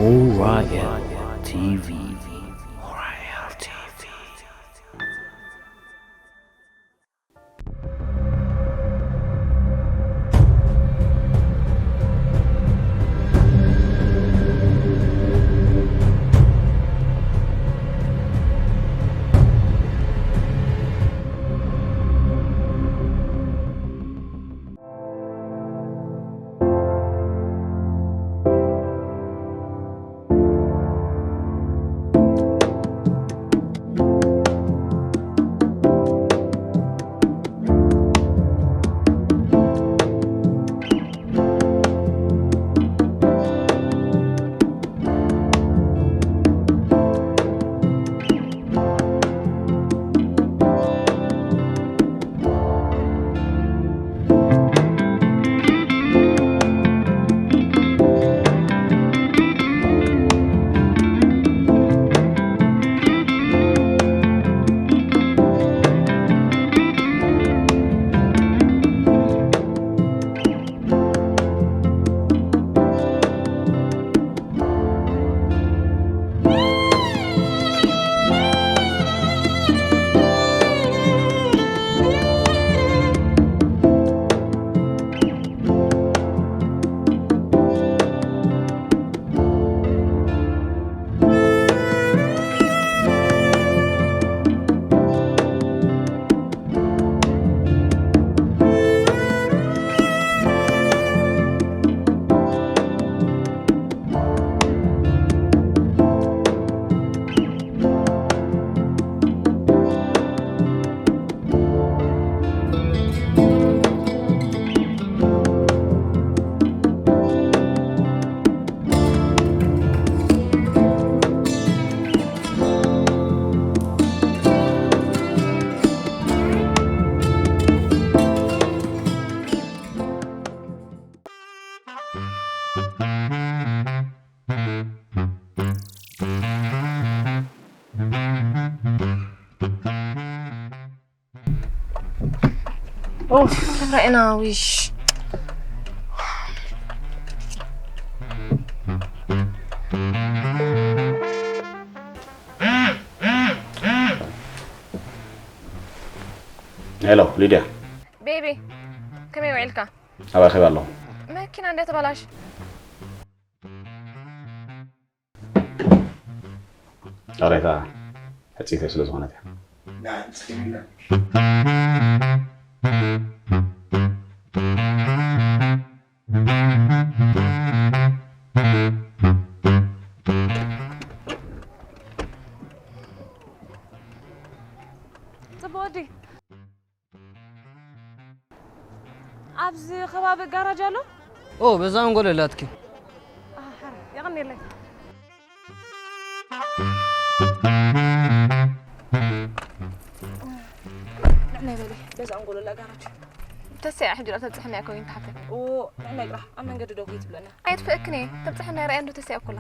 Orion T V. Orion T V. ኡፍ፣ ክንረአና ዊሽ። ሄሎ ሊድያ። ቤቢ፣ ከመይ ውዒልካ? ኣባይ ኸይባ ኣለኹ። መኪና እንደ ተበላሽ። ቃሬታ ሕጽይተይ ስለ ዝኾነት እያ። ጽቡቕ ወዲ። ኣብዚ ከባቢ ጋራጅ ኣሎ? ኦ፣ በዛ ኣንጎሎ ኣላትኪ። ኣሓ፣ የቐንየለይ። ንዕናይ በሊ፣ በዛ ኣንጎሎ ኣላ ጋራጅ። ተስያ ሕጂ ዶ ተብጽሕና እኮ ይንተሓተት። ኦ፣ ንዕናይ ጥራሕ ኣብ መንገዲ ደው ከይትብለና። ኣይትፍእክን እየ። ተብጽሐና ይረኣያ እንዶ ተስያ እኩላ።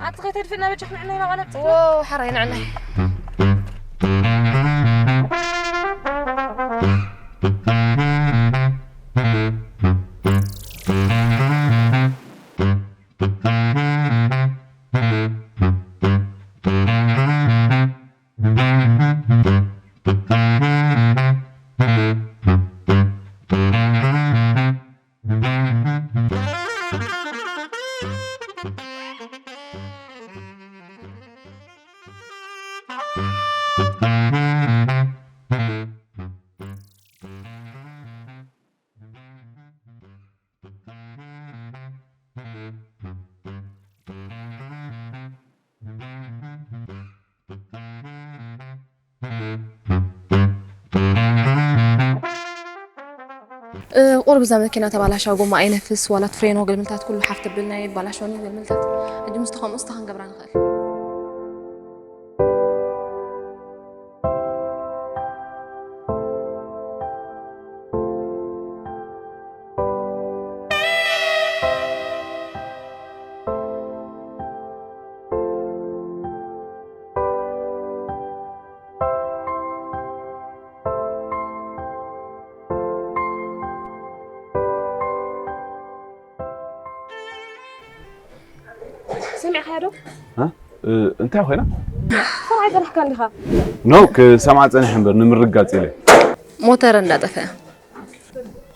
ኣቲ ኸይተድፍእና በጃኽ ንዕናይ ናባና ብጽሕና። ዎ፣ ሓራይ ንዕናይ። እ፣ ቁሩብ እዛ መኪና ተባላሻ፣ ጎማ ኣይነፍስ፣ ዋላ ፍሬኖ ገልምልታት ኩሉ ሓፍ ተብልና፣ ይባላሸወኒ ገልምልታት። ሕጂ ምስቲ ከምኡ እስቲ ክንገብራ ንኽእል። እ፣ እንታይ ኮይና? ሰብኣይ ጸኒሕካ እንዲኻ? ኖ፣ ክሰምዓ ጸኒሐ እምበር ንምርጋጽ ኢለ። ሞተር እንዳጠፈአ።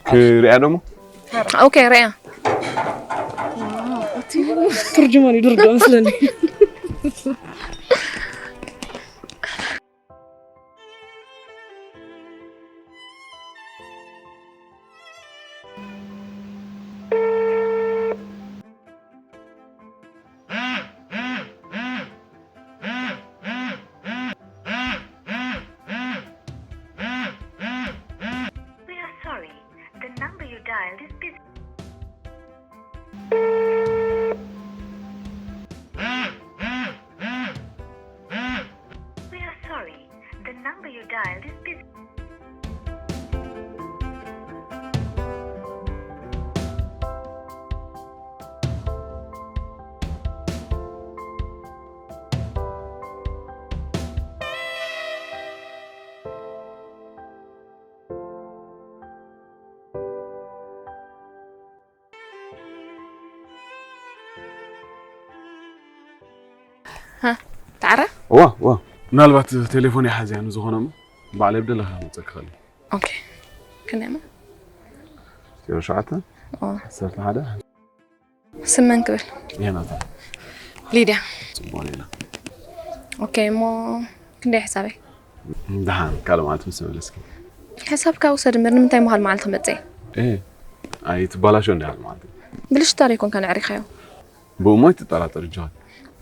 ክሪኣ ደሞ? ኦኬ፣ ሪኣ። ትርጅማን ይድርዶ መስለኒ። We are sorry. The number you dialed is busy. We are sorry. The number you dialed is busy. ሃ፣ ተዓረ? እዋ፣ እዋ። ምናልባት ቴሌፎን ይሓዝያ ንዝኾነ እሞ ባዕለይ ብደለኻ ክመፀኪ ክኽእል እየ። ኦኬ። ክንደይ እሞ? ዜሮ ሸውዓተ፣ ኦ። ዓሰርተ ሓደ። ስም መን ክብል? ይሄ ናታ። ሊድያ። ጽቡቕ ሊድያ። ኦኬ፣ እሞ ክንደይ ሕሳበይ? ደሓን፣ ካልእ መዓልቲ ምስ ተመለስኪ። ሕሳብካ ውሰድ እምበር፣ ንምንታይ እሞ ካልእ መዓልቲ ክመጽእ እየ? እ፣ ኣይትባላሾ እንዲ ካልእ መዓልቲ። ብልሽታ ዶ ኣይኮንካን ኣዕሪኻዮ? ብእሞ ኣይትጠራጠር ጆን።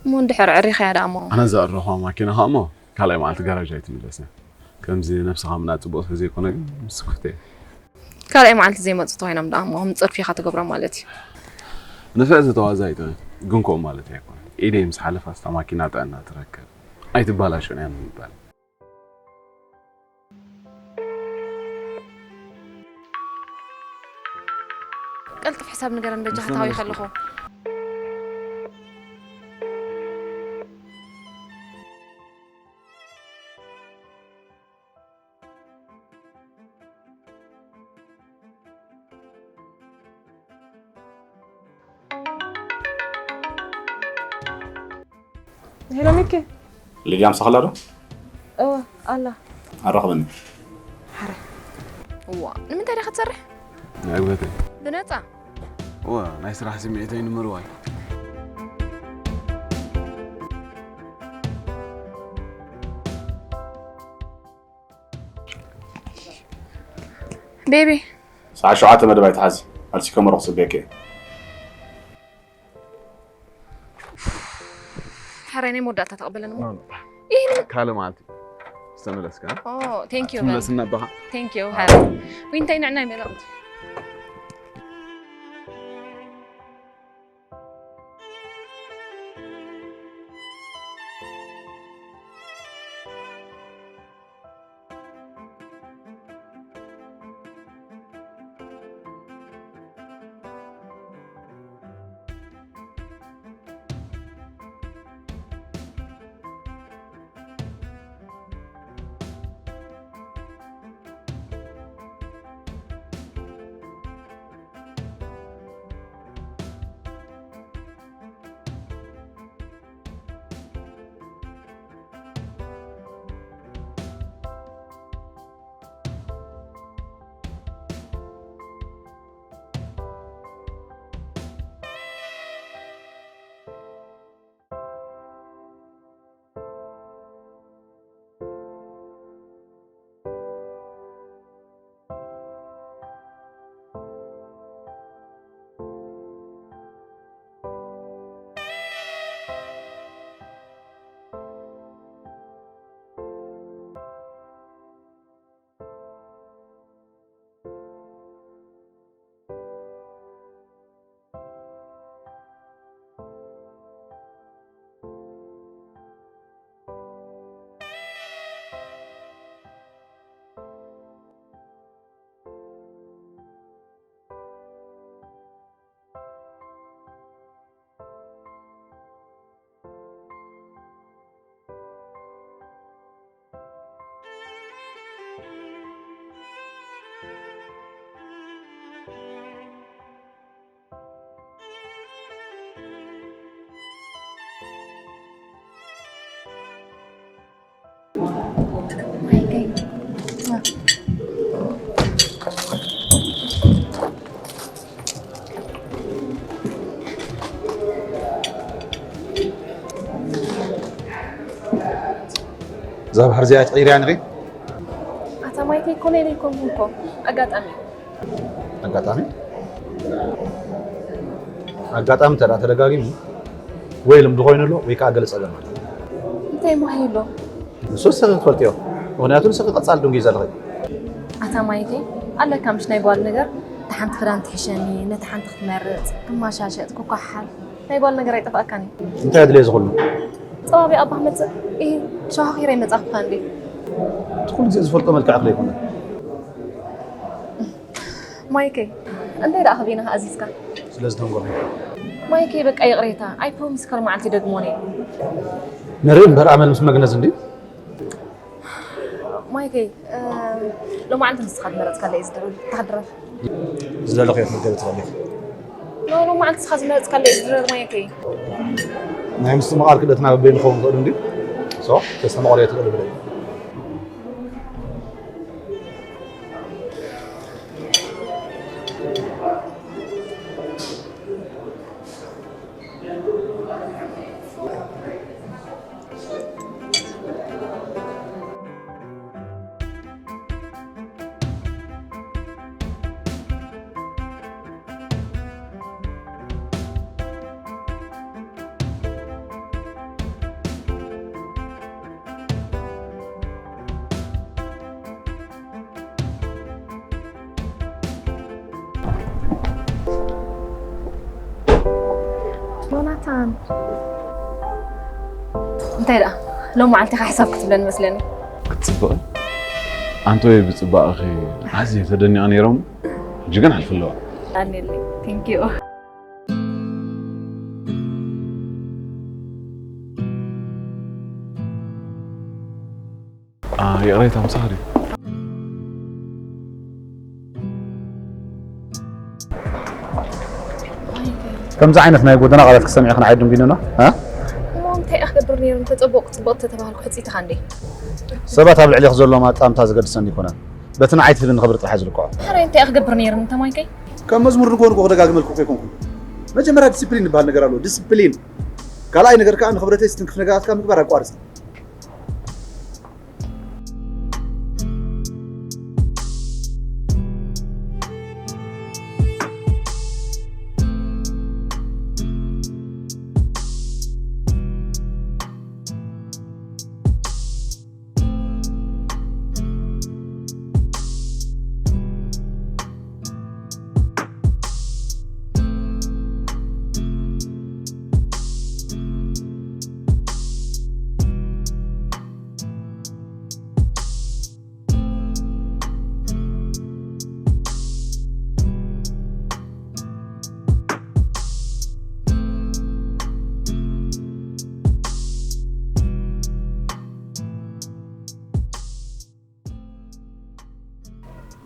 እሞ እንድሕር ኣዕሪኻያ ደኣ እሞ? ኣነ ዘዕረኹዋ ማኪና ኸኣ እሞ ካልኣይ መዓልቲ ጋራዥ ኣይትምለስን። ከምዚ ነብስኻ ምናጥ ጽቡቕ ስለ ዘይኮነ ግን ምስ ክፍተ እየ። ካልኣይ መዓልቲ ዘይመጹ ተኾይኖም ደኣ እሞ ከም ጽርፊ ኢኻ ትገብሮ ማለት እዩ። ንፍዕ ዝተዋዛይቶ ግን ከምኡ ማለት ኣይኮነን። ኢደይ ምስ ሓለፋ ስታ ማኪና ጥዕና ትረክብ። ኣይትባላሾን እያ ንምባል። ቀልጥፍ ሕሳብ ንገረን በጃኻ ምስ ተሃዊኸ ኣለኹ። ሄሎ ሚኪ። ሊድያ ምሳኻ ኣላ ዶ? እወ ኣላ። ኣራኽበኒ። ሓረ። እዋ ንምንታይ ዲኻ ትሰርሕ? ንዕግበተይ። ብነጻ? እወ ናይ ስራሕ ስምዒተይ ንምርዋይ። ቤቢ። ሰዓት ሸውዓተ መደብ ኣይትሓዚ። ኣልሲከ መረቕ ጽበየከ እየ። ሓራይ ናይ መወዳእታ ተቐበለኒ እሞ። ኖ፣ ኖ። ይህ ካልእ መዓልቲ ዝተመለስካ። ኦ፣ ቴንክ ዩ በል። ትምለስና ኣባኻ። ቴንክ ዩ፣ ሓራይ። ዊንታይ ንዕና ይመለቕ። እዛ ባሕሪ እዚኣ ትቕይርያ ኢኺ? ኣታ ማይከይ ኮነ ኢለ ኣይኮንኩን እኮ፣ ኣጋጣሚ። ኣጋጣሚ ኣጋጣሚ እንተ ደኣ ተደጋጊሙ ወይ ልምዲ ኮይኑ ኣሎ ወይ ከዓ ገለ ፀገም ኣሎ። እንታይ ማሂ ኣሎ? ንሱስ ንስኺ ትፈልጥዮ። ምኽንያቱ ንስኺ ቀፃሊ ድንጉይ ዘለኺ። ኣታ ማይከይ፣ ኣለካ ምሽ ናይ ጓል ነገር፣ እታ ሓንቲ ክዳን ትሕሸኒ፣ ነታ ሓንቲ ክትመርፅ፣ ክመሻሸጥ፣ ክኳሓል፣ ናይ ጓል ነገር ኣይጠፍኣካን እዩ። እንታይ ኣድልየ ዝኽሉ? ፀባቢ ኣባ ክመፅእ፣ ኢ ሸኻኺረ ይመፃኹካ እንዴ? እቲ ኩሉ ግዜ ዝፈልጦ መልክዕ ክለ ኣይኮነን። ማይከይ፣ እንታይ ደኣ ክብኢና ኣዚዝካ? ስለ ዝተንጎርኒ። ማይከይ፣ በቃ ይቕሬታ፣ ኣይ ፕሮሚስ ካልእ መዓልቲ ደግሞን እየ። ንርኢ እምበር ኣመል ምስ መግነዝ እንዲ። ማይከይ፣ እ፣ ሎማዓንቲ ንስኻ ዝመረፅካለይ እዩ ዝድረር፣ ታድረር። ዝደለኽዮ ክትምገቢ ትኽእሊ ኢኺ። ኖ፣ ሎማዓንቲ ንስኻ ዝመረፅካለይ እዩ ዝድረር ማይከይ። ናይ ምስትምቓር ክእለትና በበይኑ ክኸውን ይኽእል እንዲ። ሶ፣ ተስተማቕርዮ ትኽእሊ ብለይ። ዮናታን፣ እንታይ ደኣ ሎም መዓልቲ ኢኻ ሕሳብ ክትብለኒ መስለኒ። ክትፅብቕ ኣንተ ወይ ብፅባቕኺ ኣዝየ ተደኒቐ ነይሮም ሕጂ ግን ሓልፊ ኣለዋ። ኣኔለይ፣ thank you። ይቕሬታ ምሳኺ ድዩ? ከምዚ ዓይነት ናይ ጎደና ቃላት ክሰምዒ ክንዓይ ድንጉይኑና። እሞ እንታይ እየ ክገብር ነይሩ? እንተፀቡቕ ፅብቕቲ ተተባሃልኩ ሕፅይትኻ እንዴ? ሰባት ኣብ ልዕሊኽ ዘለዎም ኣጣምታ ዝገድሰን ይኮነን። በቲ ንዓይ ትህብኒ ክብሪ ጥራሕ ዝልክዖ። ሕራይ እንታይ እየ ክገብር ነይሩ? እንተ ማይከይ ከም መዝሙር ንጎንጎ ክደጋግመልኩ ከይኮንኩ፣ መጀመርያ ዲስፕሊን ዝበሃል ነገር ኣሎ። ዲስፕሊን። ካልኣይ ነገር ከዓ ንክብረተይ ዝትንክፍ ነገራትካ ምግባር ኣቋርፅ።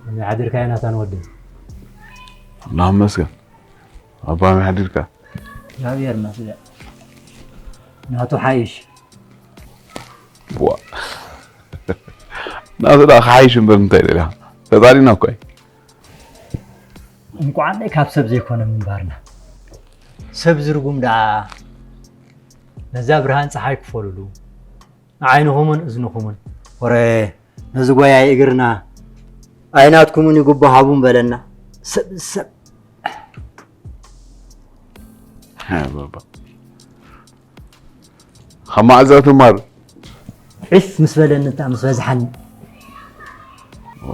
ከመይ ሓዲርካ ዮናታን ወደይ? ኣምላኽ ይመስገን። ኣባ ከመይ ሓዲርካ? እግዚኣብሔር ይመስገን። ናቱ ሓይሽ። ዋ። ናቱ ደኣ ክሓይሽ እምበር እንታይ ደሊኻ? ፈጣሪና እኮ እዩ። እንኳዕ ናይ ካብ ሰብ ዘይኮነ ምንባርና። ሰብ ዝርጉም ደኣ ነዛ ብርሃን ፀሓይ ክፈልሉ ንዓይንኹምን እዝንኹምን ወረ ነዚ ጓያይ እግርና ኣይናትኩምን ይጉቦ ሃቡን በለና። ሰብ ሰብ ሃ፣ ባባ። ካብ መዓዛ ትማር? ዒፍ ምስ በለኒ እታ ምስ በዝሓኒ። ኦ፣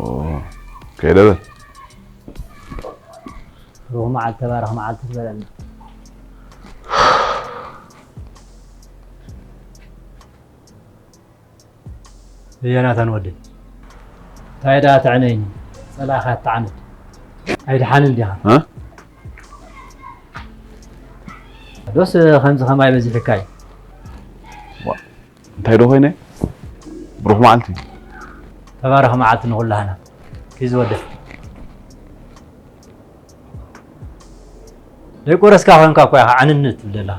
ከይደ በል። ሩህ መዓልቲ ተባረኽ መዓልቲ ትበለና። ዮናታን ወደይ፣ እንታይ ደኣ ትዕነይኒ? ጸላእኻ ኣትዓንድ። ኣይደሓንን ዲኻ? እ? ዶስ ከምዚ ከማይ በዚሕካ እዩ? ዋ፣ እንታይ ዶ ኮይነ? ብሩኽ መዓልቲ። ተባረኽ መዓልቲ ንኹላህና። ኪዚ ወደይ። ደይቆረስካ ኮንካ እኮ ኢኻ ዕንንት ትብል ዘለኻ።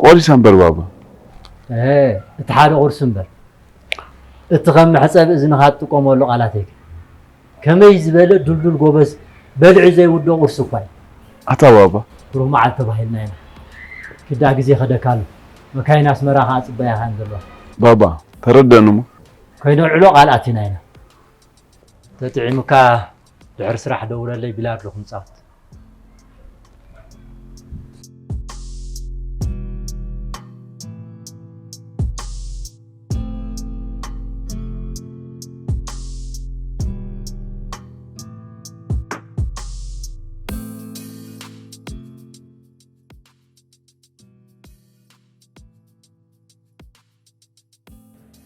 ቆሪሰ እምበር ባባ። እህ፣ እቲ ሓደ ቁርሲ እምበር። እቲ ከም መሕጸቢ እዝንኻ ትጥቀመሉ ቃላተይ ግን። ከመይ ዝበለ ዱልዱል ጎበዝ በልዒ ዘይውድኦ ቁርሲ እኳ እዩ። ኣታ ባባ። ብሩህ መዓልቲ ተባሂልና ኢና። ክዳ ግዜ ከደካ ኣሎ። መካይን ኣስመራ ከኣ ጽበያኻ እየን ዘለዋ። ባባ፣ ተረደኣኒ እሞ። ከይነውዕሎ ቃል ኣቲና ኢና። ተጥዒሙካ ድሕሪ ስራሕ ደውለለይ፣ ቢላርዶ ክንጻወት።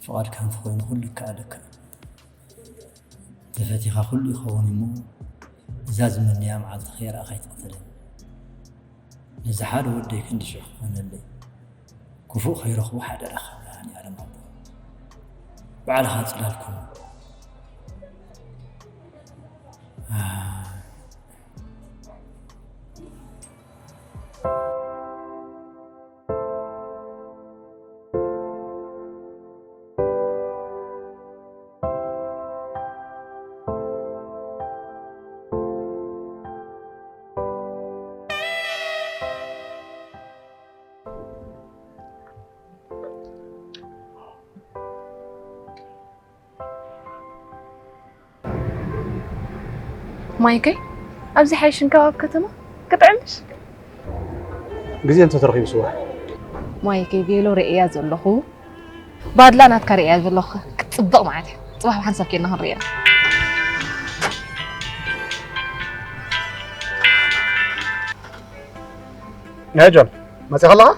ፍቓድካ እንተኾይኑ ኩሉ ይከኣለካ። ተፈቲኻ ኩሉ ይኸውን እሞ፣ እዛ ዝምነያ መዓልቲ ከይረኣኻ ኣይትቕተለኒ። ነዚ ሓደ ወደይ ክንዲ ሽሕ ክኾነለይ፣ ክፉእ ከይረኽቦ ሓደራኻ ብርሃን የኣለም ኣቦ። ባዕልኻ ጽላል ኩን። ማይከይ፣ ኣብዚ ሓይሽን ከባቢ ከተማ ክጥዕምሽ? ግዜ እንተተረኺቡ ስዋ። ማይከይ፣ ቬሎ ርእያ ዘለኹ፣ ባድላ ናትካ ርእያ ዘለኹ፣ ክትጽብቕ ማለት እዩ። ጽባሕ ብሓንሳብ ኬድና ክንርእያ። ናይ ጆን፣ መጺኻ ኣለኻ?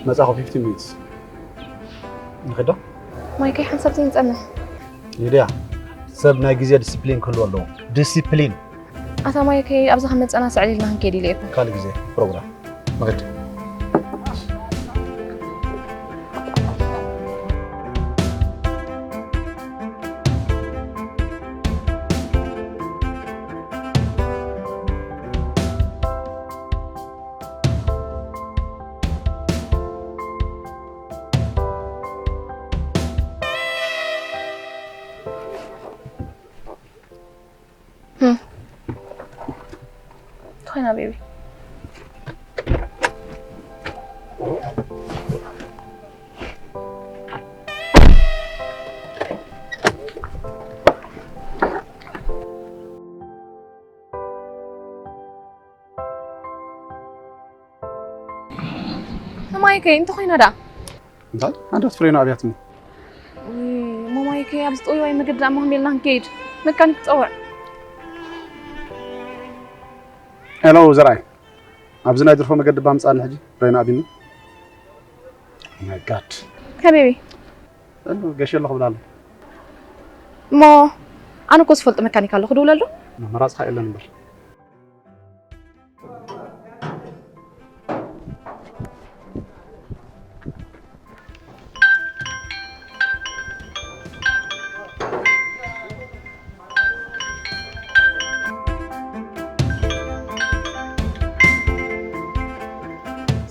መጻኹ፣ ፊፍቲን ሚኒትስ። ንኸዶ? ማይከይ፣ ሓንሳብ ዘይንጸንሕ። ሊድያ፣ ሰብ ናይ ግዜ ዲሲፕሊን ክህልዎ ኣለዎ። ዲሲፕሊን። ኣታ ማይከይ፣ ኣብዛ ከመጸና ስዕል ኢልና ክንከይድ ኢለ እኮ። ካልእ ግዜ ፕሮግራም። ንኸድ። እንተኾይና ቤቢ። ማይከይ፣ እንተኾይና ደኣ? እንታይ? ኣንዳት ፍሬና ኣብያትኒ። እሞ ማይከይ፣ ኣብ ዝጠውይዋይ መገዲ ደኣ መሃም ኢልና ክንከይድ። መካኒክ ክጸውዕ። ሄሎ፣ ዘርኣይ። ኣብዚ ናይ ድርፎ መገዲ ባምጻኒ ሕጂ፣ ፍሬና ኣቢኒ። ማይ ጋድ። ከቤቢ። እሉ፣ ገሽ ኣለኹ ብላሉ። እሞ፣ ኣነ እኮ ዝፈልጦ መካኒክ ኣሎ፣ ክድውለሉ? መመራጽ ኸኣ የለን እምበር።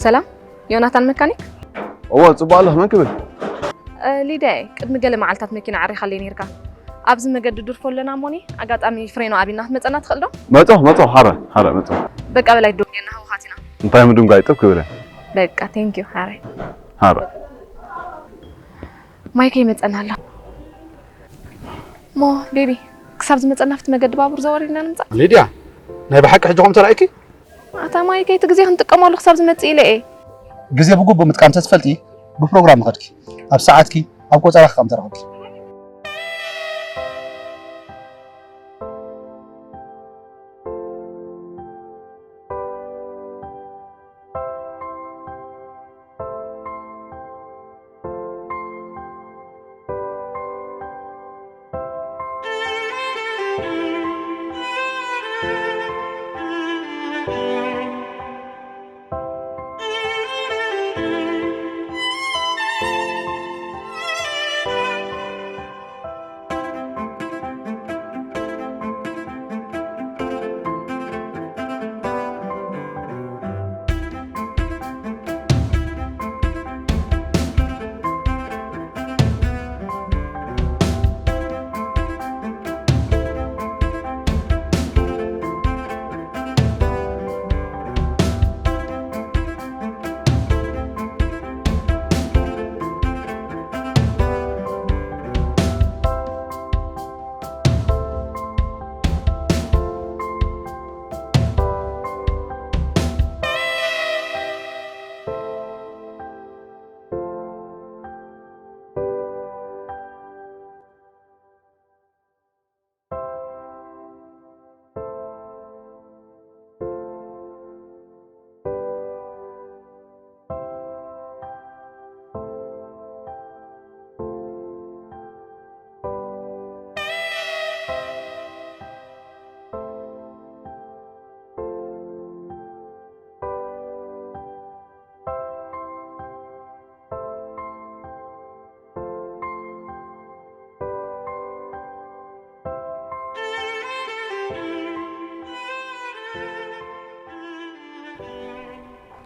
ሰላም፣ ዮናታን መካኒክ? እወ፣ ጽቡቕ ኣለኽ፣ መን ክብል? እ፣ ሊድያ እየ። ቅድሚ ገለ መዓልታት መኪና ዓሪኻለይ ነይርካ። ኣብዚ መገዲ ድርፎ ኣለና እሞኒ፣ ኣጋጣሚ ፍሬኖ ኣቢና ክትመጸና ትኽእል ዶ? መጾ፣ መጾ፣ ሓረ፣ ሓረ፣ መጾ። በቃ በላይ፣ ዶ ጌና ህውኻት ኢና። እንታይ ምድንጓይ ጥብ ክብለ? በቃ፣ ቴንክ ዩ፣ ሓረ። ሓረ። ማይከይ ይመጸና ኣሎ። ሞ፣ ቤቢ፣ ክሳብ ዝመጸና ኣብቲ መገዲ ባቡር ዘወር ኢልና ንምጻእ። ሊድያ፣ ናይ ብሓቂ ሕጂ ኸም ተራእይኪ? ኣታ ማይከይ፣ እቲ ግዜ ክንጥቀመሉ ክሳብ ዝመጽእ ኢለ እየ። ግዜ ብግቡእ ምጥቃም ተትፈልጢ፣ ብፕሮግራም ምኸድኪ፣ ኣብ ሰዓትኪ፣ ኣብ ቆጸራኺ ከም ተረኽብኪ።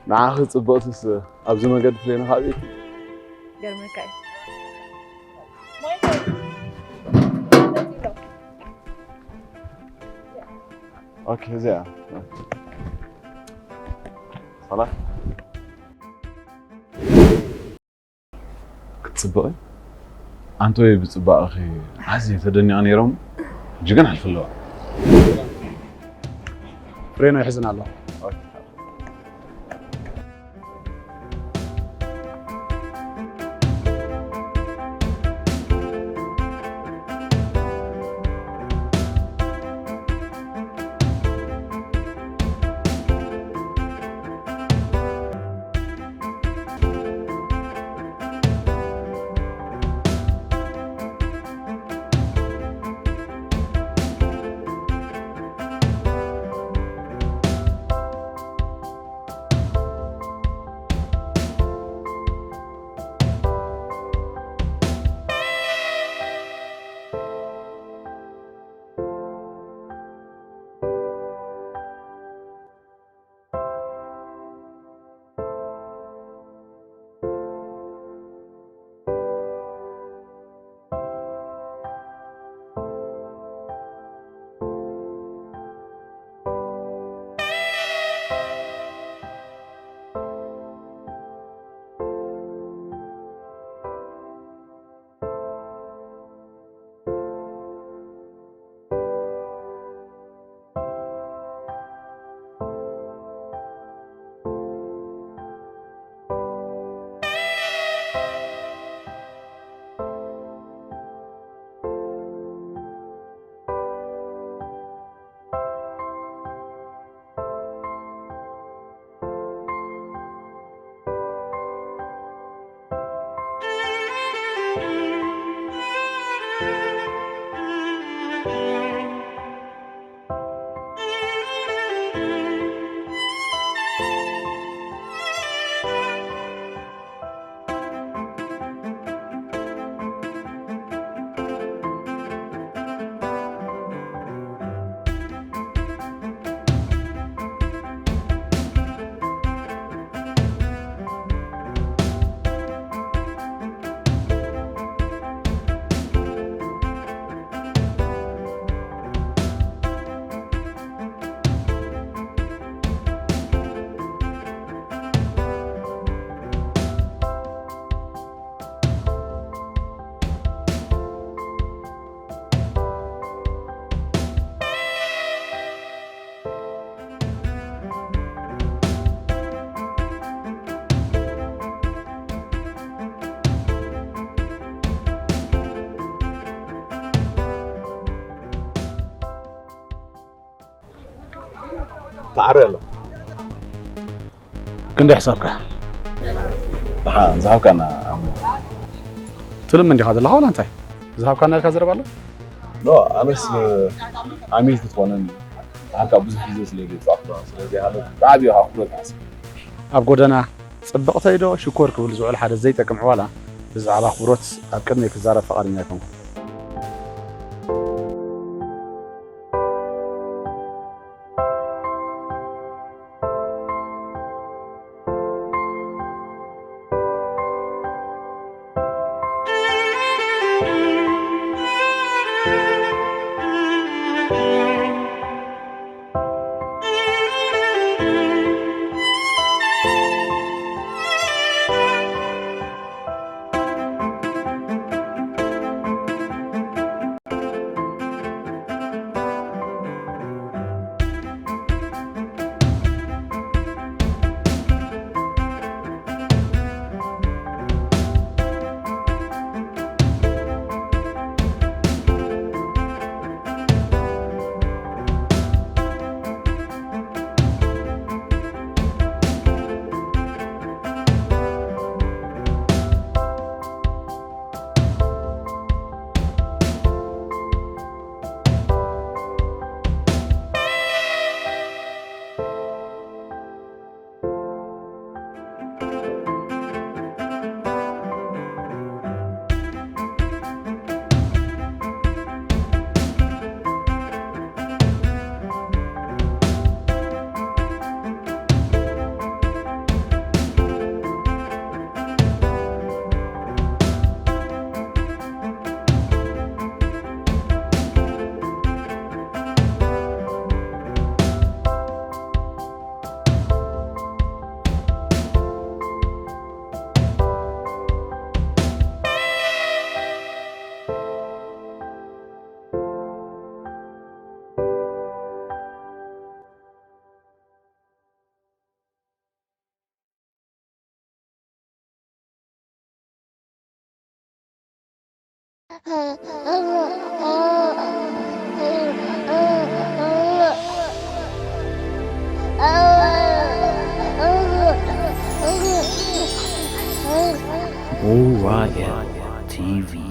ንዓኺ ጽብቕትስ ኣብዚ መንገዲ ፍሬና ካብ ቤት ገርመካ እዩ። ኦኬ፣ እዚኣ። ሰላም። ክትጽብቒ? ኣንቶይ ብጽባቐኺ ኣዝየ ተደኒቐ ነይሮም። ሕጂ ግን ኣልፊ ኣለዋ። ፍሬኖ ይሕዝን ኣሎ። ተዓሪ ኣሎ። ክንደይ ሕሳብካ? ደሓን ዝሃብካና። ትልም እንዲኻ ዘለኻ ዋላ እንታይ? ዝሃብካና ኢልካ ዘረባ ኣሎ? ኖ፣ ኣነስ ኣሜት ክትኾነኒ። ዝሃብካ ብዙሕ ግዜ ስለ ዘይጻፍኩ፣ ስለዚ ኣነ ብዓቢኡ ኣኽብሮት ይሓስብ። ኣብ ጎደና ጽብቕተይ ዶ ሽኮር ክብል ዝውዕል ሓደ ዘይጠቅም ዕዋላ ብዛዕባ ኣኽብሮት ኣብ ቅድመይ ክዛረብ ፈቓደኛ ኣይኮንኩን። O R L T V.